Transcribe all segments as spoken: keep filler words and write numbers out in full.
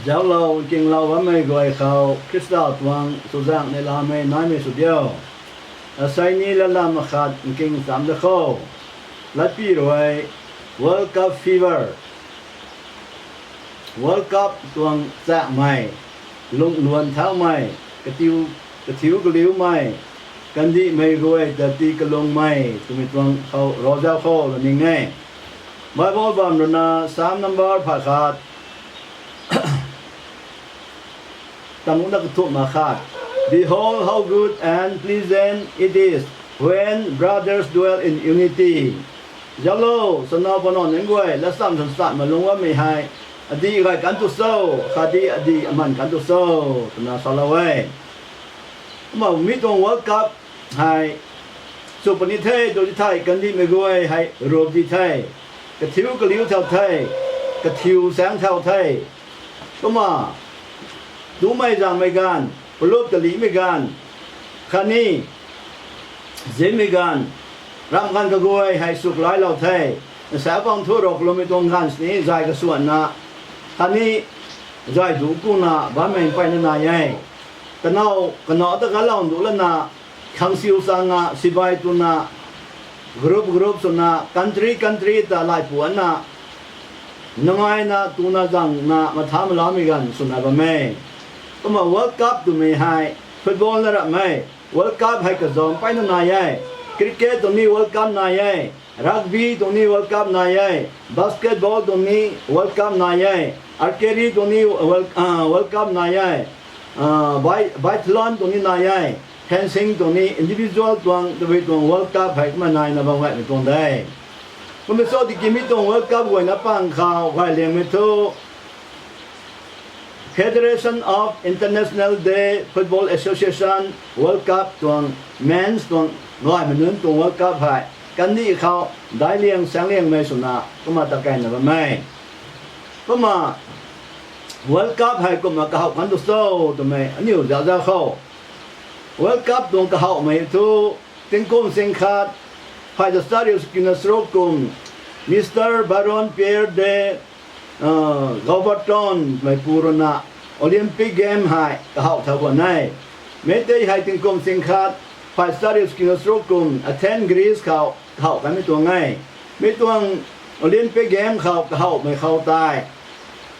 Zauclou nkinglou bammei guay khou Khrista tuang chuzaenghmei lamei naimei sw diu. Asei ni latlam akhat nking cham da kho. Latpi rui World Cup fever, World Cup tuang chaekmei, lungluan thaumei, katiu, kathiu kaliumei, kandihmei guay ta ti kalungmei twmei tuang khou ravzau khou la ning e. Bible bam rui na Psalm number phay khat, tamu na kathumh ma khat. Behold how good and pleasant it is when brothers dwell in unity. Zauclou, chanau panaw nunc guay, latcham sancham ma lung bammei hei, adih gay kan tu cho, khatdi adih aman kan tu cho, twna salou e. Kumna mi tuang World Cup hei, sw puni the, tw di thei, kandihmei guay hei, rup di the, kathiu kaliu thau the, kathiu saeng thau the. Kumna, tumei zangmei ganv, palup talihmei ganv, khatni, zimmei ganv, ramh ganv kaguay hei suk lailou the, nsa bang thu rou kalumei tuang ganv sini zay kasuanna, khatni, zay duc kuna bammei mpeyna nai e. Kanow, kanow ta galou nduc lana, khangsiu changna, sibai twna, group group swna, country country ta laipuanna, nangaina tuna zangna, matha malaumei ganv swna bam e. Kumna World Cup twmei hei, football na ramh e, World Cup hei kazauh mpeyna nai e, cricket tuang ni World Cup nai e, rugby tuang ni World Cup nai e, basketball tuang ni World Cup nai e, archery tuang ni World, ah, World Cup nai e, ah, bi-, biathlon tuang ni nai e, fencing tuang ni individual tuang, tabui tuang World Cup hei kumna naina bam gaymei tuang de. Kumna cho tiki mi tuang World Cup guayna pang khou gay liangmei thu, Federation of International Day Football Association World Cup tuang, men's tuang, gaymei nunc tuang World Cup hei, kandih khou, dai liang saeng liangmei swna, kumna ta kayna bam e. Kumna, World Cup hei kumna kahaw kan tu cho twmei, aniu zauc zauc khou. World Cup tuang kahawmei thu, tingkum sing khat, phay ta chariu sukina charuk kum, Mister Baron Pierre de, ah, Coubertin meipu rui na, Olympic Game hei kahaw thau khwan e. Mi tei hei tingkum sing khat, phay ta chariu sukina charuk kum, Athens, Greece khou kahaw kanmei tuang e. Mi tuang Olympic Game khou kahawmei khou tei,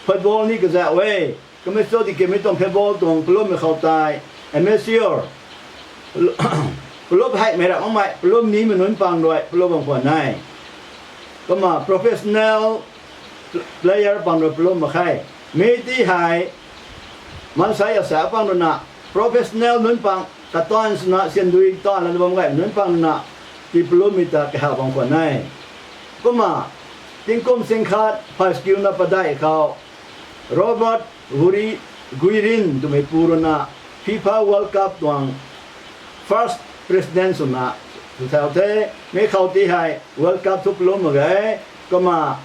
football ni kazauh e. Kumna cho tiki mi tuang football tuang palummei khou tei, amateur, palup heimei ramh makmei, palum nimei nunc pang rui palup bam khwan e. Kumna professional player pang rui palum mak khe. Mi tei hei, maansei asa pang rui na, professional nunc pang, kataanv swna, siandui taanv lana bam gay nunc pang rui na, ti palummei ta kahaw bam khwan e. Kumna, tingkum sing khat, phay ta kiu na padeih khou, Robert Guri-, Guirin twmei pu rui na FIFA World Cup tuang first president swna sw thau the, mi khou tei hei World Cup thu palum mak ge, kumna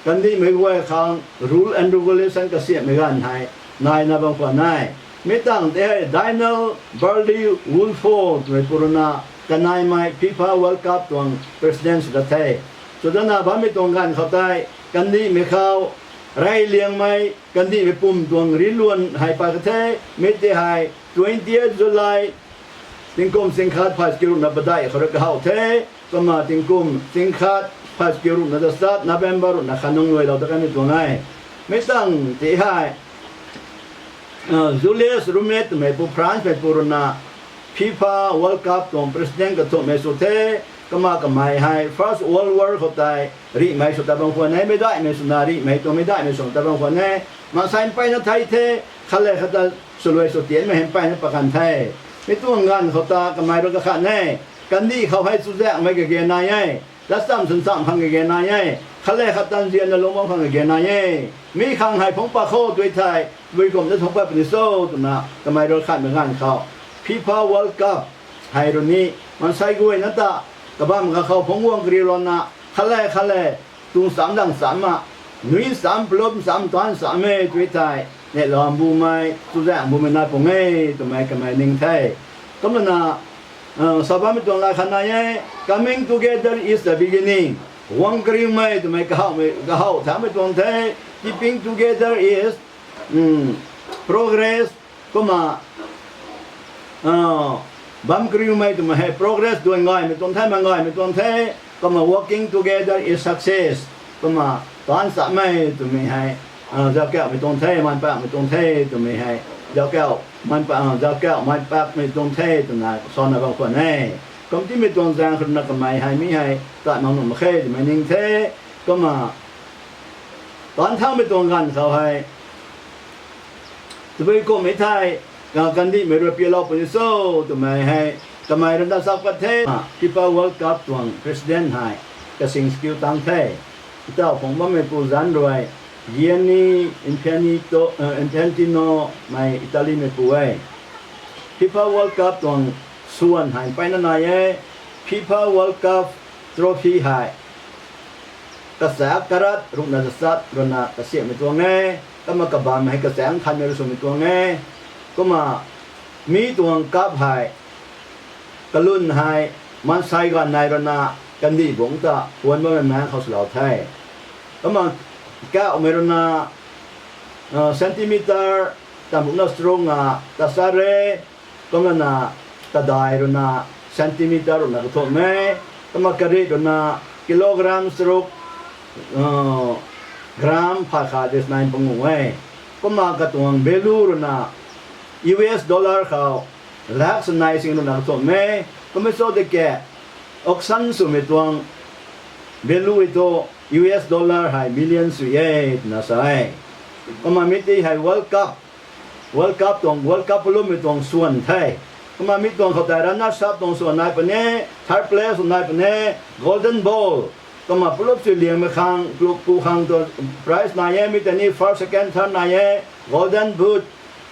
kandihmei guay khang rule and regulation kasiamhmei ganv hei naina bam khwan e. Mi tangv tei hei Daniel Berly Woolfolk twmei pu rui na kaneimei FIFA World Cup tuang president sw ta the. Sw dana bammei tuang ganv khou tei, kandihmei khou, rey liangmei, kandihmei pum tuang riluan hei pat ka the, mi tei hei, twentieth July, tingkum sing khat phay ta kiu ruhna padeih khou rui kahaw the, kumna tingkum sing khat phay ta kiu ruhna tachat November ruhna khat nung luailou ta kanmei tuang e. Mi tangv tei hei, ah, Julius Rimet twmei pu France mei pu rui na FIFA World Cup tuang president kathumhmei sw the, kumna kamei hei First World War khou tei rihmei sw ta bam khwan e, meic daihmei swna rihmei tuang meic daihmei sw ta bam khwan e, maansei mpeyna thei the, khat le khat ta swluai sw tianmei hei mpeyna pat kan the. Mi tuang ganv khou ta kamei rui kakhat e, kandih khou hei chuzaenghmei kage nai e, latcham sancham khang kage nai e, khat le khat ta nzianna lung bam khang kage nai e. Mi khang hei phungc pat kho tw thei, tabui kum ta phungc pat puni cho twna kamei rui khatmei ganv khou, FIFA World Cup hei rui ni, maansei guayna ta, kabamv ga khou phungc guang kariu lana, khat le khat le, tu cham dang cham ma, nui cham, palum cham, taanv cham e tw thei, neihlamv bumei, chuzaenghmei bumei nai pung e twmei kamei ning the. Kumna, ah, sa bammei tuang lat khat nai e, coming together is the beginning. Guang kariumei twmei kahawmei, kahaw thaumei tuang the, keeping together is progress, kumna bam kariumei twmei hei progress duan gaymei tuang the, man gaymei tuang the, kumna working together is success, kumna taanc chamei twmei hei zauckauhmei tuang the, man pakmei tuang the twmei hei, zauckauh, man pa, zauckauh man pakmei tuang the twna sana bam khwan e. Kumtimei tuang zaeng khou rui na kamei hei mi hei tat mak nuh mak khe twmei ning the, kumna taanc thaumei tuang ganv khou hei tabui kumhmei thei kandihmei rui pialou puni cho twmei hei kamei rui na zauc pat the. FIFA World Cup tuang president hei kasing skill tang the. Ntauh phungc bammeipu zanc rui Gianni Infantino, Infantino mei Italymeipu e. FIFA World Cup tuang swan hei mpeyna nai e. FIFA World Cup trophy hei kachaek karat ruhna tachat rui na kasiamhmei tuang e. Kumna kabamv hei kachaeng khanmei rui swmei tuang e. Kumna mi tuang cup hei kalun hei maansei ganv nei rui na kandih bungc ta puan bammei maengc khou swlou the. Kumna kauhmei rui na centimeter tamruna charuk na tachat re. Kumna na kadai rui na centimeter rui na kathumh e. Kumna karit rui na kilogram charuk, gram phay khat de nai panguh e. Kumna katuang value rui na U S dollar khou lakh sanei sing rui na kathumh e. Kummei cho tiki auction swmei tuang value thu U S dollar hei million sw e twna sa e. Kumna mi tei hei World Cup, World Cup tuang, World Cup palummei tuang swan the. Kumna mi tuang khou tei runners up tuang swan nai puni, third place swan nai puni, golden ball. Kumna palup sui liangmei khang, palup ku khang tuang prize nai e, mi tei ni first, second, third nai e, golden boot,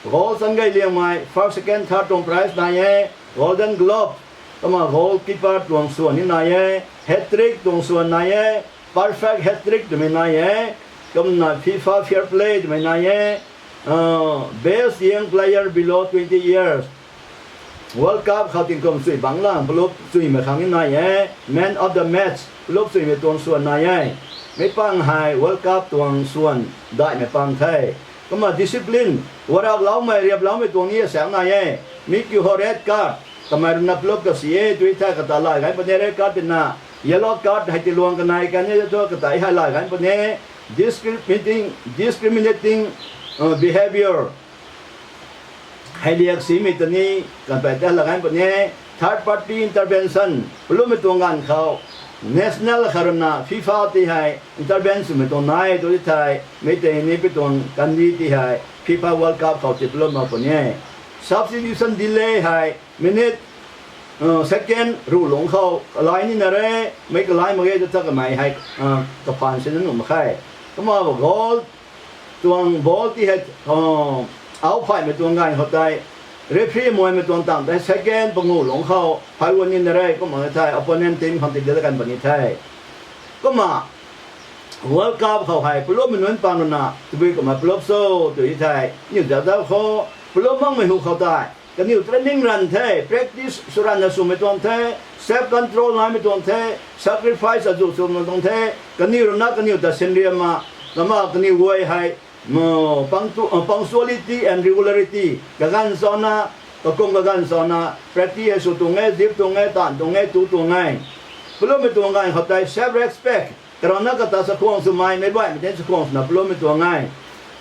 goal changei liangmei first, second, third tuang prize nai e, golden glove, kumna goalkeeper tuang swan ni nai e, hat-trick tuang swan nai e, perfect hat-trick twmei nai e, kumna FIFA fair play twmei nai e, best young player below twenty years, World Cup khou tingkum sui bangc lang palup suimei khang ni nai e, man of the match palup suimei tuang swan nai e. Meic pang hei World Cup tuang swan daihmei pang the. Kumna discipline, waraploumei, riaploumei tuang ni asaekc nai e. Mi kiu hou red card, kamei rui na palup kasi e tw thei kata lay gan puni, red card tina, yellow card hei tiluang kanei kan e thu kata hei lay gan puni, discriminating, discriminating behavior hei liak simei ta ni kanpey ta lay gan puni, third party intervention palummei tuang ganv khou national khat rui na FIFA tei hei intervene swmei tuang nai tu thei, mi tei ni pi tuang kandi tei hei FIFA World Cup khou ti palum mak puni e. Substitution delay hei minute, second ruh lungc khou kalai nina re, meic kalai mak ge tu tha kamei hei kaphaan sina nuh mak khe. Kumna goal tuang ball tei hei, au phaymei tuang ganv khou tei, referee muaimei tuang tang tei second panguh lungc khou phay guan nina re, kumna thei opponent team khang ti dil kan puni the. Kumna World Cup khou hei palummei nunc pang rui na tabui kumna palup cho tw thei, niw zauc zauc khou, palup makmei hu khou tei kaniw training run the, practice sw ranna swmei tuang the, self control naimei tuang the, sacrifice azuh swmei tuang the, kaniw rui na kaniw ta sinriam ma, kumna kaniw guay hei punctuality and regularity kaganv chana, kakum kaganv chana practice sw tuang e, zip tuang e, taanv tuang e, tu tuang e. Palummei tuang ganv khou tei self respect, karana kata chakhwang swmei, meic baihmei tei chakhwang swna palummei tuang e.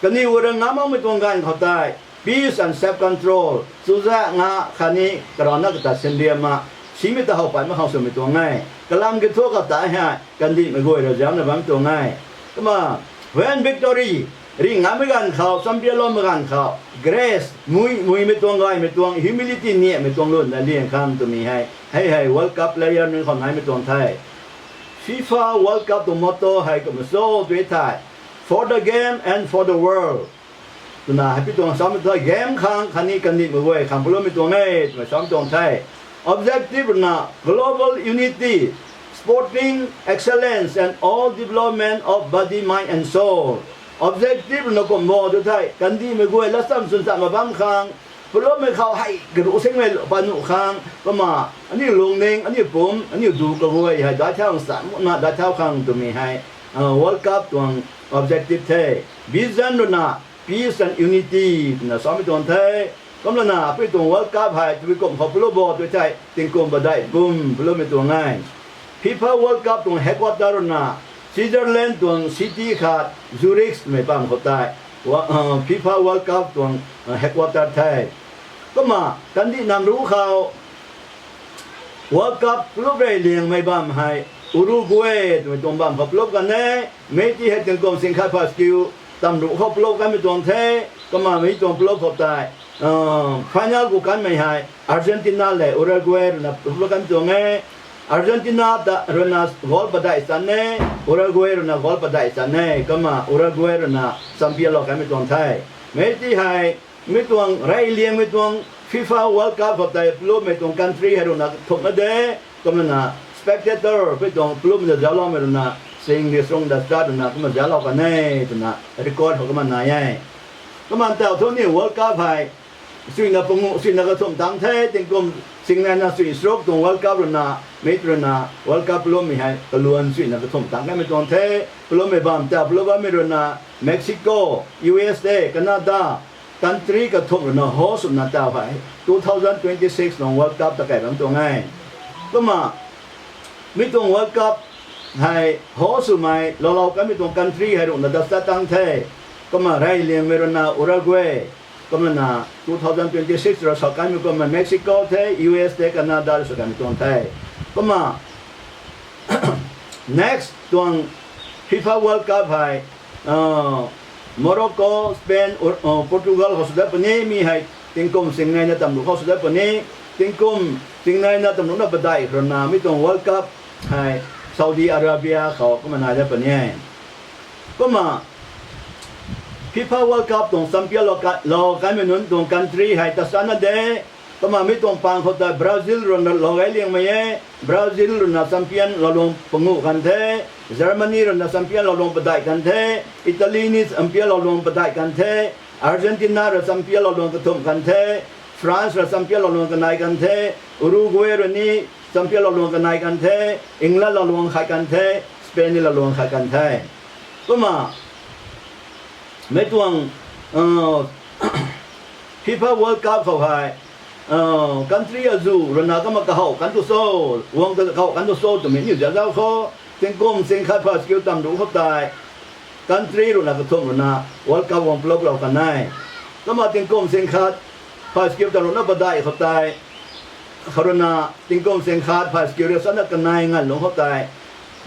Kaniw rui ngam makmei tuang ganv khou tei peace and self control, chuzaenga khatni karana kata sinriam ma, simei ta how pat mak khang swmei tuang e. Kalam kiu thu kata hei kandihmei guay rui zaucna bam tuang e. Kumna when victory, ringh ngammei ganv khou, champion loumei ganv khou, grace, mui, muimei tuang gaymei tuang, humility niamei tuang lwnna liang khang twmei hei, hei hei World Cup player nunc khou naimei tuang the. FIFA World Cup tuang motto hei kumna cho tw thei, for the game and for the world twna hei pi tuang samei the, game khang khatni kandihmei guay khang palummei tuang e twmei samei tuang the. Objective rui na global unity, sporting excellence and all development of body, mind and soul. Objective rui na kum bo tu thei kandihmei guay latcham chwn cham ma bam khang, palummei khou hei karuh singmei pat nuh khang, kumna aniu lungning, aniu pumc, aniu du kaguay hei daic thau nchamna daic thau khang twmei hei World Cup tuang objective the. Vision rui na peace and unity twna samei tuang the. Kumlana apui tuang World Cup hei tabui kum khou palu bo tw thei tingkum padeih bum palummei tuang e. FIFA World Cup tuang headquarter runa Switzerland tuang city khat Zurich twmei bam khou tei FIFA World Cup tuang headquarter the. Kumna kandih nam ruc khou World Cup palup rey liangmei bam hei Uruguay twmei tuang bam khou palup kan e. Mei ti hei tingkum sing khat pha skiu tam ruc khou palup kanmei tuang the. Kumna mei tuang palup khou tei final khou kanmei hei Argentina le Uruguay ruina palup kanmei tuang e. Argentina ta ruina goal padeih chan e, Uruguay ruina goal padeih chan e. Kumna Uruguay ruina champion lou kanmei tuang the. Mei ti hei mi tuang rey liangmei tuang FIFA World Cup khou tei palupmei tuang country hei ruina kathumhna de. Kumna spectator pui tuang palupmei ta zaucloumei ruina sing di srung da start ruina kumna zauclou kan e twna record khou kumna nai e. Kumna tau thu ni World Cup hei suina panguh suina kathumh tang the. Tingkum singneina sui sruk tuang World Cup ruina mei ruina World Cup palummei hei kaluan suina kathumh tang kanmei tuang the. Palummei bam tau palup bammei ruina Mexico, U S A, Canada, country kathumh ruina host swna tau hei two thousand twenty six tuang World Cup ta kai bam tuang e. Kumna mi tuang World Cup hei host swmei loulou kanmei tuang country hei ruina da start tang the. Kumna rey liangmei ruina Uruguay, kumna two thousand twenty six rui sa kanmei kumna Mexico the, U S the, Canada rui sa kanmei tuang the. Kumna next tuang FIFA World Cup hei Morocco, Spain, Portugal khou sw dat puni, mi hei tingkum singneina tam ruc khou sw dat puni. Tingkum singneina tam rucna padeih khou ruina mi tuang World Cup hei Saudi Arabia khou kumna nai dat puni e. Kumna FIFA World Cup tuang champion lou kanmei nunc tuang country hei ta sana de. Kumna mi tuang pang khou ta Brazil ruina lou gay liangmei e. Brazil ruina champion lou luang panguh kan the. Germany ruina champion lou luang padeih kan the. Italy ni champion lou luang padeih kan the. Argentina rui champion lou luang kathumh kan the. France rui champion lou luang kanei kan the. Uruguay rui ni champion lou luang kanei kan the. England lou luang khat kan the. Spain ni lou luang khat kan the. Kumna mei tuang FIFA World Cup khou hei country azuh ruina kumna kahow kan tu cho, guang ta kahow kan tu cho twmei niw zazauc khou tingkum sing khat pha skiu tam ruc khou tei country ruina kathumh ruina World Cup guang paluplou kan e. Kumna tingkum sing khat pha skiu tam rucna padeih khou tei khou ruina tingkum sing khat pha skiu riu sana kanei nganv lung khou tei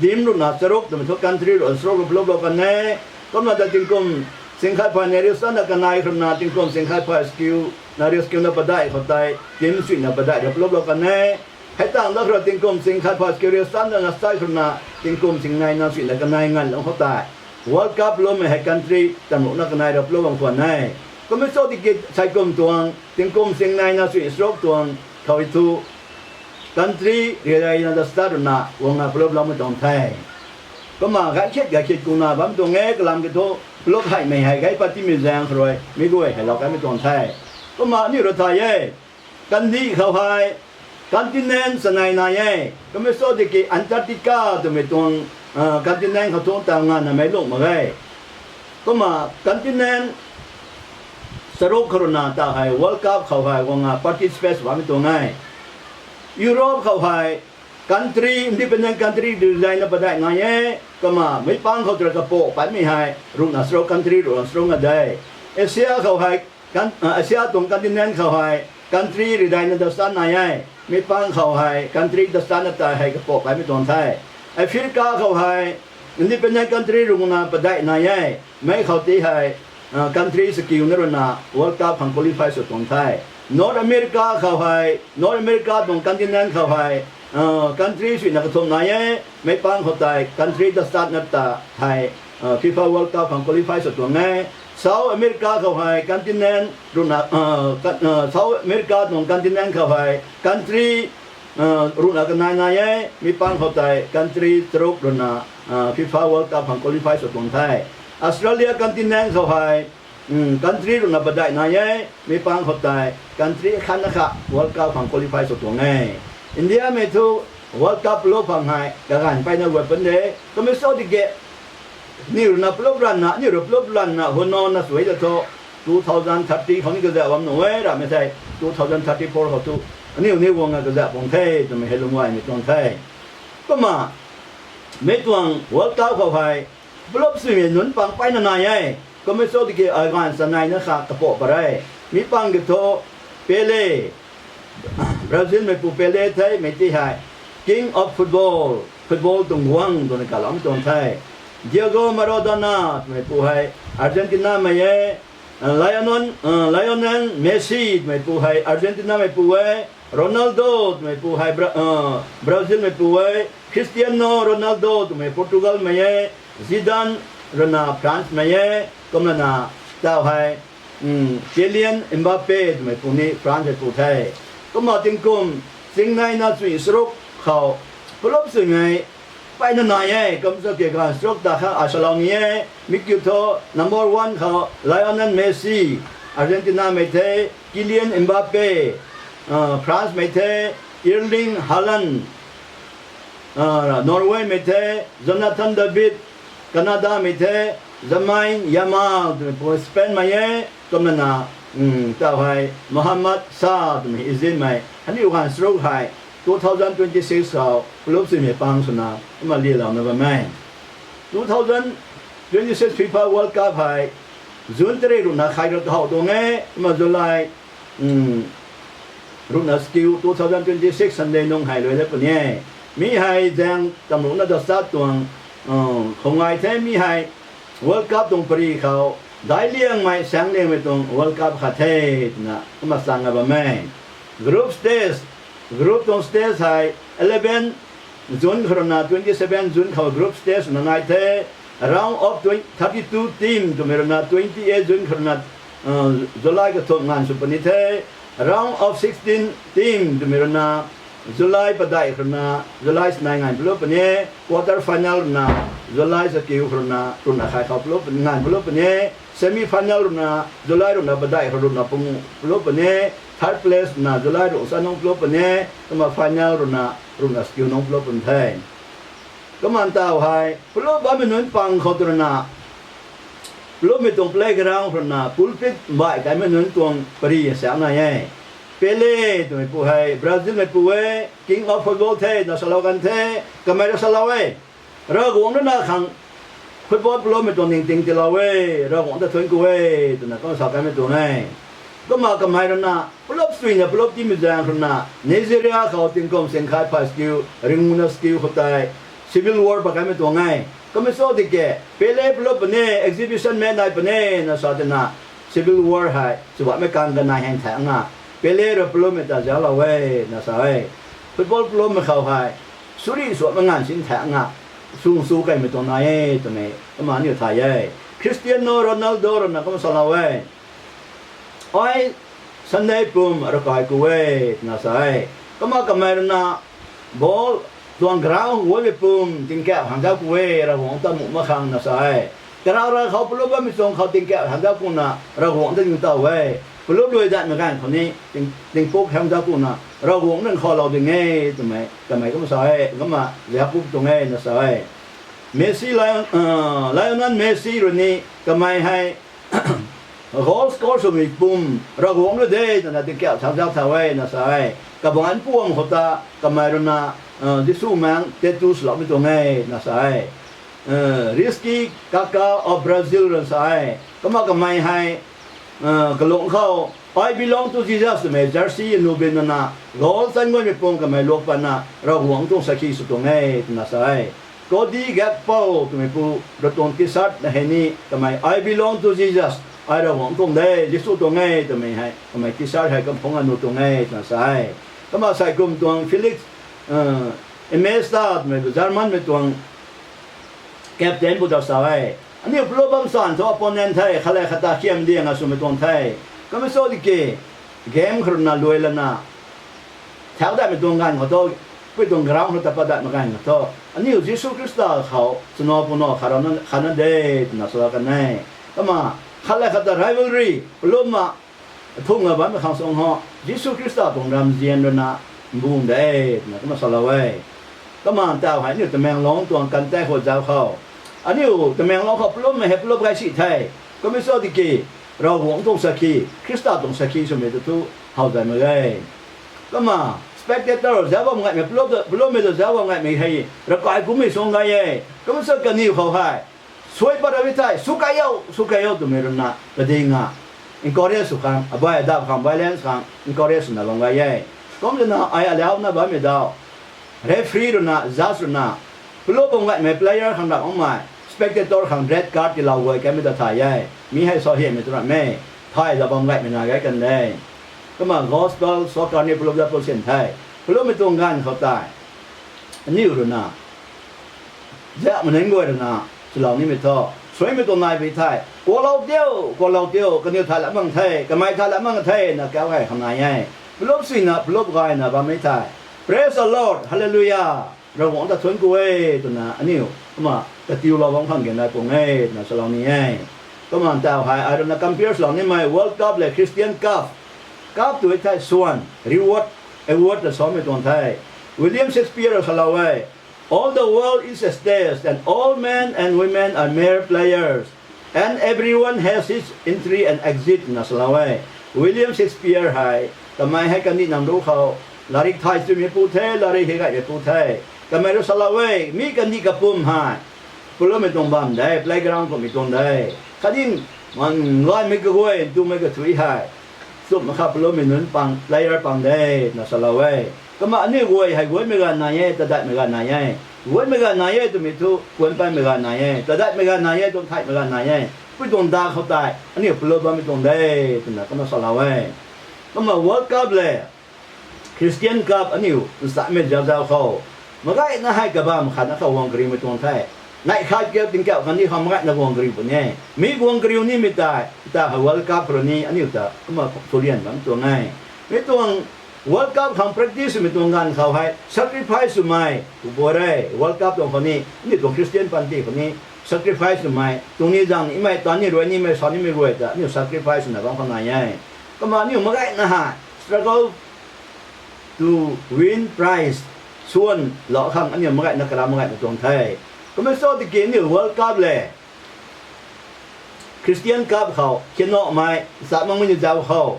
team ruina charuk twmei thu country ruina charuk rui paluplou kan e. Kumna ta tingkum sing khat pha nei riu sana kanei khou ruina tingkum sing khat pha skiu na riu skiuna padeih khou tei team suina padeih rui paluplou kan e. Hei tang da khou rui tingkum sing khat pha skiu riu sana na sai khou ruina tingkum sing neina suina kanei nganv lung khou tei World Cup palummei hei country tam rucna kanei rui palup bam khwan e. Kummei cho tiki sei kum tuang tingkum sing neina sui charuk tuang khou thu country rireina da start ruina guangna paluploumei tuang the. Kumna gay khit gay khit kuna bam tuang e, kalam ki thu palup heimei hei gay pat timei zaeng khou rui mi guay hei lou kanmei tuang the. Kumna aniu rui thay e, kandih khou hei continent chanei nai e. Kummei cho tiki Antarctica twmei tuang continent khou thu ta nganvna meic lung mak e. Kumna continent charuk khou ruina ta hei World Cup khou hei guangna participate bammei tuang e. Europe khou hei country, independent country rireina padeih nai e. Kumna meic pang khou tei kapoh patmei hei ruhna charuk country ruhna charuk na de. Asia khou hei, Asia tuang continent khou hei country rireina dastan nai e. Meic pang khou hei country dastan na ta hei kapoh patmei tuang the. Africa khou hei independent country ruhna padeih nai e. Mei khou ti hei country chakiuna ruina World Cup khang qualify sw tuang the. North America khou hei, North America tuang continent khou hei country suina kathumh nai e. Meic pang khou tei country dastan na ta hei FIFA World Cup khang qualify sw tuang e. South America khou hei continent ruhna, South America tuang continent khou hei country ruhna kanei nai e. Meic pang khou tei country charuk ruhna FIFA World Cup khang qualify sw tuang the. Australia continent khou hei country ruhna padeih nai e. Meic pang khou tei country khatna kha World Cup khang qualify sw tuang e. Indiamei thu World Cup palup phang hei kaganv peyna guay pun de. Kummei cho tiki Aniu rui na plop ranna, aniu rui plop ranna, hwna na sw e ta thu, two thousand thirty khou ni kazauh bam nuh e, ramei thei, two thousand thirty-four khou tu, aniu ni guang a kazauh bam the, twmei hei lung gaymei tuang the. Kumna, mei tuang World Cup khou hei, plop swmei nunc pang peyna nai e, kummei cho tiki ai ganv chanei na kha kapoh pat e. Mi pang ki thu, Pele, Brazil meipu Pele the, mei ti hei, King of Football, football tuang guangc twna kaloumei tuang the. Diego Maradona twmeipu hei, Argentina mei e, Lionel, Lionel Messi twmeipu hei, Argentina meipu e, Ronaldo twmeipu hei, Bra-, Brazil meipu e, Cristiano Ronaldo twmei Portugal mei e, Zidane rui na France mei e, kumna na, taw hei, Kylian Mbappe twmeipu ni France meipu the. Kumna tingkum, chingnei na chui charuk khou, plop swmei, peyna nai e, kum cho ki ganv charuk ta khang ai salou ni e, mi kiu thu, number one khou, Lionel Messi, Argentina mei the, Kylian Mbappe, France mei the, Erling Haaland, Norway mei the, Jonathan David, Canada mei the, Lamine Yamal twmeipu Spain mei e, kumna na, taw hei Mohamed Salah twmei Egypt mei, haniu ganv charuk hei, two thousand twenty-six khou plop swmei pang swna, kumna lialouna bam e. Two thousand twenty-six FIFA World Cup hei, June tarik ruhna khat rui kahow tuang e, kumna July ruhna skiu two thousand twenty-six Sunday nung hei luai dat puni e. Mi hei zaeng tamruhna da chat tuang, khou ngai the mi hei World Cup tuang pary khou, daic liangmei, saeng liangmei tuang World Cup khat the, twna kumna chang a bam e. Group stage, group tuang stage hei, eleven June khou ruina twenty-seven June khou group stage na nai the, round of twenty, thirty-two team twmei ruina twenty-eight June khou ruina, July kathumh nganv sw puni the, round of sixteen team twmei ruina July padeih khou ruina July sanei nganv plop puni, quarter final ruina July sakiu khou ruina ruhna khat khou plop, nganv plop puni, semi final ruina July ruhna padeih khou ruhna pung plop puni, third place ruina July ruh sa nung plop puni, kumna final ruina ruhna sakiu nung plop puni the. Kumna taw hei, plop bammei nunc pang khou tw ruina, plopmei tuang playground khou ruina, pulpit baih kaimei nunc tuang pary saeng nai e. Pele twmeipu hei, Brazil meipu e, King of Football the, na salou kan the, kamei rui salou e. Ravguangc ruina khang football plopmei tuang ningting tiilou e, Ravguangc ta thuanc ku e, twna kumna sa kaimei tuang e. Kumna kamei ruina, plop swna plop timei zaeng ruina, Nigeria khou tingkum singkhat phay sakiu, ringuna sakiu khou tei, civil war pat kaimei tuang e. Kummei cho tiki, Pele plop puni, exhibition match nai puni, na sa tina, civil war hei, chubaihmei kang kanei hang thangna, Pele rui plopmei ta zauclou e, na sa e. Football plopmei khou hei, suri suamei nganv sin thangna, sung su kaimei tuang nai e, twmei, kumna aniu thay e. Cristiano Ronaldo ruina kumna salou e. Ai Sunday pum ravkai ku e, twna sa e. Kumna kamei ruina ball tuang ground guaymei pum tingkauh hang zauc ku e, Ravguangc ta muh mak khang na sa e. Karau ra khou plop bammei tuang khou tingkauh hang zauc kuna Ravguangc ta ning taw e. Plop luai datmei ganv khou ni ting, tingpuk hang zauc kuna Ravguangc nang khoulou ding e, twmei kamei kumna sa e, kumna zauc ku tuang e na sa e. Messi, Lion-, Lionel Messi rui ni kamei hei goal score swmei pum Ravguangc rui de twna tingkauh thang zauc thau e na sa e. Kabaan puam khou ta kamei ruina Jisu maengc tattoo swloumei tuang e na sa e. Rizky Kaká of Brazil rui sa e. Kumna kamei hei kalung khou I belong to Jesus twmei jersey nu bin nana, goal chan guaymei pum kamei luak patna Ravguangc tuang sakhi sw tuang e twna sa e. Cody Gakpo twmeipu rui tuang T-shirt na hei ni kamei I belong to Jesus, ai Ravguangc tuang de, Jisu tuang e twmei hei kamei T-shirt hei kamphungc anu tuang e twna sa e. Kumna sai kum tuang Felix Iniesta twmei Germanmei tuang captain pu ta sa e. Aniu plop bam san thu opponent the, khat le khat ta khiam diang a swmei tuang the. Kummei cho tiki, game khou ruina luai lana, thak datmei tuang ganv khou thu, pui tuang ground khou ta pat datmei ganv khou thu, aniu Jisu Khrista khou chwna pwna khat rana, khatna de, twna sa kan e. Kumna, khat le khat ta rivalry, plopna, thungna bammei khang suang ho, Jisu Khrista tuang ramzian ruina, mbun de, twna kumna salou e. Kumna taw hei aniu Tamenglong tuang contact khou zauc khou, Aniu Tamenglong khou plupmei hei plup gay si the. Kummei cho tiki, Ravguangc tuang sakhi, Khrista tuang sakhi swmei ta thu how zay mak ge. Kumna spectator zauc bam ngaimei, plupmei ta zauc bam ngaimei hei ravkai kummei suang gay e. Kummei cho kaniw khou hei suai pat ra thei, sw kai o, sw kai o twmei ruina padinga encourage sw khang, abai adap khang, violence khang encourage swna bam gay e. Kum twna ai alauna bammei daw, referee ruina, judge ruina, plup bam ngaimei player khang ram makmei spectator khang red card tilou guay kanmei ta thay e. Mi hei sa hiamei tu ram e. Thay zauc bam ngaimei na gay kan de. Kumna gospel soccer ni plup zauc pulsin the. Plupmei tuang ganv khou tei, aniu ruina zauc maning guay ruina swlou nimei thu, suaimei tuang nai pui the. Kuaklou tiu, kuaklou tiu, kaniw thay lat mak the, kamei thay lat mak the na kauc gay khang nai e. Plup suina, plup gayna bammei the. Praise the Lord, Hallelujah, Ravguangc ta thuanc ku e twna aniu kumna katiulou bam khang ge nai pung e twna salou ni e. Kumna taw hei ai ruina compare swlou nimei World Cup lev Christian Cup. Cup tu e thei swan, reward, award ta samei tuang the. William Shakespeare salou e, All the world is a stage, and all men and women are mere players, and everyone has his entry and exit, na salou e. William Shakespeare hei, kamei hei kandih nam ru khou, lairik thay swmei pu the, lairik hei gaymei pu the. Kamei rui salou e, mi kandih kapwm hei plupmei tuang bam de, playground kummei tuang de. Khatni, man, gaymei kaguay, ntumei kathui hei, chumhna kha plupmei nunc pang, player pang de, na salou e. Kumna aniu guay hei guaymei ganv nai e, tadaihmei ganv nai e. Guaymei ganv nai e twmei thu, puan paymei ganv nai e, tadaihmei ganv nai e, tuang theihmei ganv nai e. Pui tuang da khou tei aniu plup bammei tuang de, twna kumna salou e. Kumna World Cup lev Christian Cup aniu nchamei zauc zauc khou, magayna hei kabam khatna khou guang kariumei tuang the. Neih khat kiu tingkauh kandih khou magayna guang kariu puni e. Mi guang kariu nimei tei, ta hei World Cup khou ni aniu ta kumna sulian bam tuang e. Mi tuang World Cup khang practice swmei tuang ganv khou hei sacrifice swmei pu pua re. World Cup tuang khou ni, aniu tuang Christian panty khou ni sacrifice swmei, tuang ni zang nimei, tan ni rui nimei, sa nimei guay ta aniu sacrifice swna bam khang nai e. Kumna aniu magayna hei struggle to win prize, swan lou khang aniu magayna karam magayna tuang the. Kummei cho tiki aniu World Cup lev Christian Cup khou khenamei nchamangmei ni zauc khou,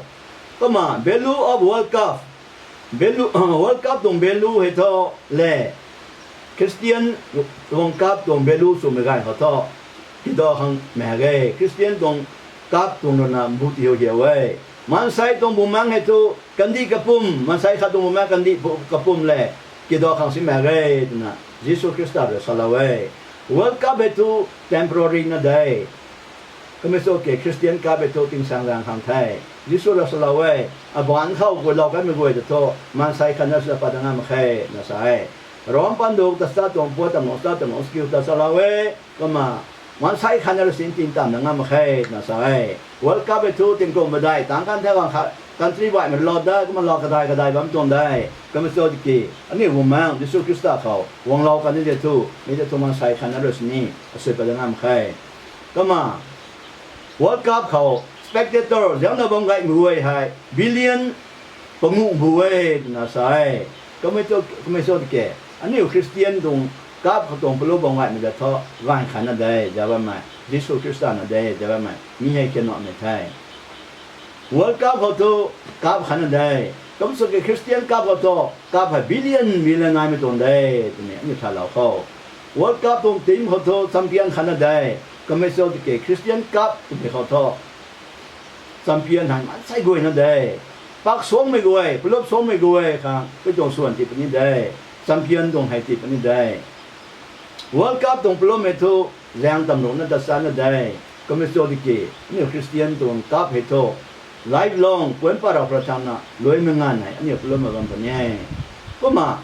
kumna value of World Cup, value, World Cup tuang value hei thu lev, Christian tuang cup tuang value swmei ganv khou thu, kidaw khang mak ge, Christian tuang cup tuang ruina mbu tihiu hiau e. Maansei tuang bumaengc hei thu kandih kapwm, maansei khat tuang bumaengc kandih kapwm lev kidaw khang si mak ge, twna Jisu Khrista rui salou e. World Cup hei thu temporary na de. Kummei cho ke Christian Cup hei thu tingsaengzaeng khang the. Jisu rui salou e, abaanc khou guaylou kanmei guay ta thu maansei khatna sw pat da ngam mak khe, na sa e. Rom panduk ta sa tuang puat tamlou, sa tamlou skiu ta salou e. Kumna maansei khatna rui sin tin tamna ngam mak khe, na sa e. World Cup hei thu tingkum padeih tangc kan the bang kha, country baihmei lou da, kumna lou kadai kadai bam tuang de. Kummei cho tiki aniu bumaengc Jisu Khrista khou guanglou kan ni de thu, mi de thu maansei khatna rui sini asui pat da ngam mak khe. Kumna World Cup khou spectator zaucna bam gaymei guay hei billion panguh bu e, twna sa e. Kummei cho tiki, aniu Christian tuang cup khou tuang palu bam gaymei ta thu, ganv khatna de zauc bammei, Jisu Khrista na de zauc bammei mi hei khenamei the. World Cup khou thu cup khatna de. Kum sw ki Christian Cup khou thu cup hei billion billion naimei tuang de, twmei aniu thalou khou. World Cup tuang team khou thu champion khatna de. Kummei cho tiki Christian Cup twmei khou thu champion hei maansei guayna de. Pak suangmei guay, palup suangmei guay khang pui tuang swan ti puni de. Champion tuang hei ti puni de. World Cup tuang palummei thu zaeng tamruhna ta sana de. Kummei cho tiki aniu Christian tuang cup hei thu lifelong puan parau pra thauna luaimei nganv hei aniu palummei bam puni e. Kumna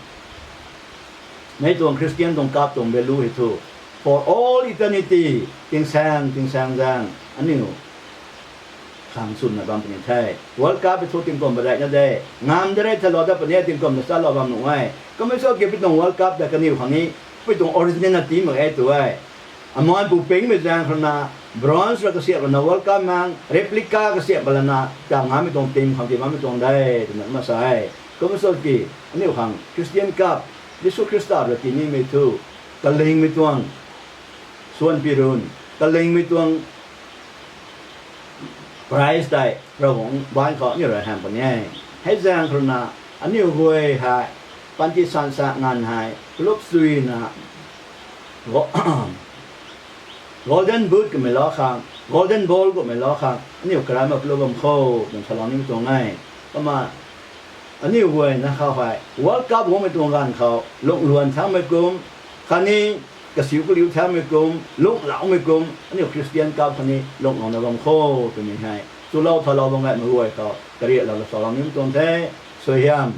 mei tuang Christian tuang cup tuang value hei thu for all eternity, tingsaeng tingsaeng zaeng aniu khang swna bam puni the. World Cup hei thu tingkum padeihna de. Ngam de rei thalou dat puni e, tingkum ta salou bam nuh e. Kummei cho ki pui tuang World Cup ta kaniw khang ni pui tuang original na ti mak e tu e. Aman pu pingmei zaeng khou na bronze ra kasiamh lana World Cup mang replica kasiamh pat lana ta ngammei tuang team khang ti bammei tuang de, twna kumna sa e. Kummei cho ki aniu khang Christian Cup, Jisu Khrista rui tinimei thu kalingmei tuang suan pi run, kalingmei tuang prize tei Ravguangc baanc khou aniu rui hamh puni e. Hei zaeng khou rui na, aniu guay hei, panty sansa nganv hei, plup suina, go-, golden boot kummei lou khang, golden ball kummei lou khang, aniu karamei plup bam kho, twna salou nimei tuang e. Kumna, aniu guayna khou hei, World Cup guangmei tuang ganv khou, lungluan thaumei kum, khatni kasiu kaliu thaumei kum, lunglaumei kum, aniu Christian Cup khatni lunglouna bam kho, twmei hei. Chulou thalou bam gaymei guay khou, kariatlou la salou nimei tuang the, suaihiam.